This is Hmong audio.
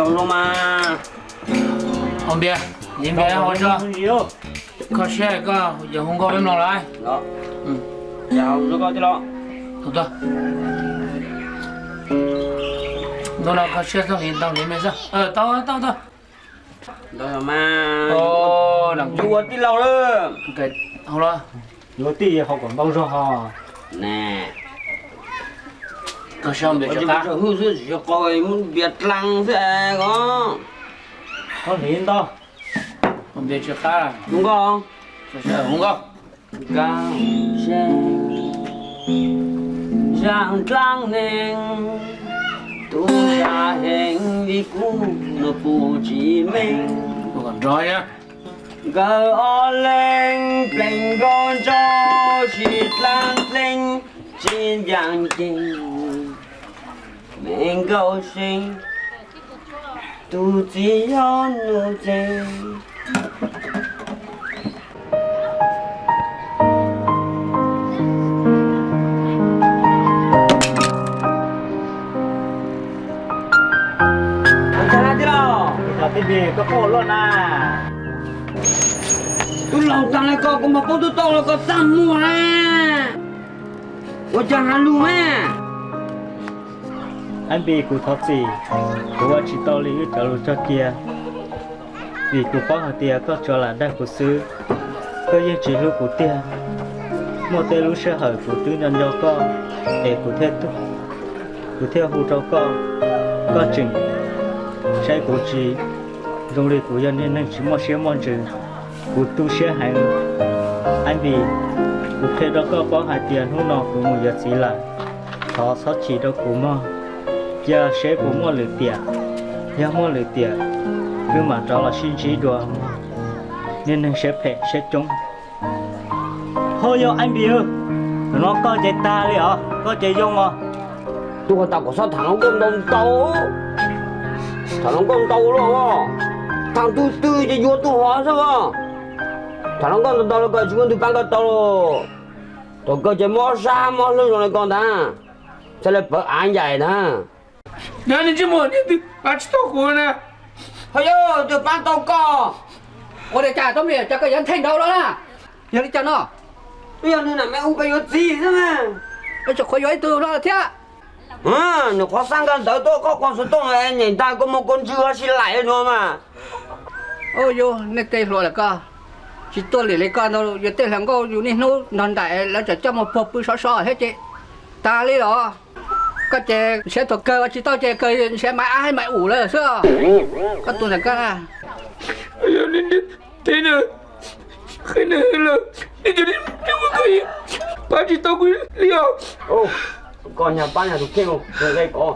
Zoo mas. Ua npias, nyiv npias ua tso. Kho siab koj yuav hu nkauj peb mloog lawm. Tus no kho siab txog hliv ntau hliv me xwb. Tau tau tau. Ua tij laug lawm. Ua tij hauv kom npau zog ho. Npias dlaab xwb os. Kho hliv ntau. Ua npias tsis qab. Hu nkauj. Hu nkauj. Nkauj, zaj dlaab neeg, tub zaj heev vim kuv nua puj tsis meej. Nkawd ob leeg pleev nkauj ntsaug tsis dlaab dleeg, tsis ncaam nceeg, me nkauj seev, tus txiv yog nus tsev. Ua cas na tij laug? Tij laug, koj quaj luaj na. Tub laug, taag le koj, koj mas paub tub tau los koj txaj muag na. Ua cas has lug mas? Ab Npis, kuv thov txim, kuv ua tsis tau li wb cov lus cog cia, vim kuv paub hais tias koj tsuas lam dag kuv xwb, koj yeej tsis hlub kuv tiag. Muaj tej lub sij hawm kuv twb nco nco koj, es kuv thiaj, kuv thiaj hu rau koj, koj tseem saib kuv tsis zoo li kuv yog niag neeg tsis muaj siab muaj ntsws. Kuv tu siab heev. Ab Npis, kuv qhia rau koj paub hais tias hnub no kuv mus yuav txiv lawm, thov txhob chim rau kuv mog. Cia seb kuv muaj lwm tiam, yog muaj lwm tiam wb mam rov los sib ntsib dua. Niag neeg siab phem siab coob. Ho yog Ab Npis, thaum no koj ces tag li os, koj ces yoo os. Tub, has tas kom txhob tham hluas nkauj ntau ntau, tham hluas nkauj ntau luaj, tham tug twg ces yuav tug hov xwb os. Tham hluas nkauj ntau ntau los koj tsis muaj leej twg pab koj tau. Thaum kawg ces mob sab mob hlwb zoo li koj ntag, txhaj le pawv av ncaim ntag. Yog niag ntsej muag niag twg pab tsis tau kuv na. Ho yog twg pab tau koj? Ua li cas tub Npis, cas koj yuav nthe ntau los na? Yog li cas no? Twb yog nws nam me hu koj yuav txiv xwb mas. Tseem qhuav yuav ib tug no thiab. Nws qhuav xab nkag ntawd tuaj koj qhov xov tooj es nyeem ntag, koj muaj koj ntswg ho sib laim no mas. Yus, nej tej hluas lawm koj tsis tuaj lwm li koj ntag, yus tej hluas nkauj yus niaj hnub nrog nraim lawv tseem coj mus puag pw sov so thiab ces tag li los. Koj ces nrhiav thaum kawg ua tsis tau ces kawg nrhiav maiv ab maiv ub lawm xwb. Koj tus ntawm koj na. Yog niag teb na, qhia nws lawm, nej cov niag ua koj pab tsis tau kuv li os. Koj nyag pab nyag tus kheej, nqe koj.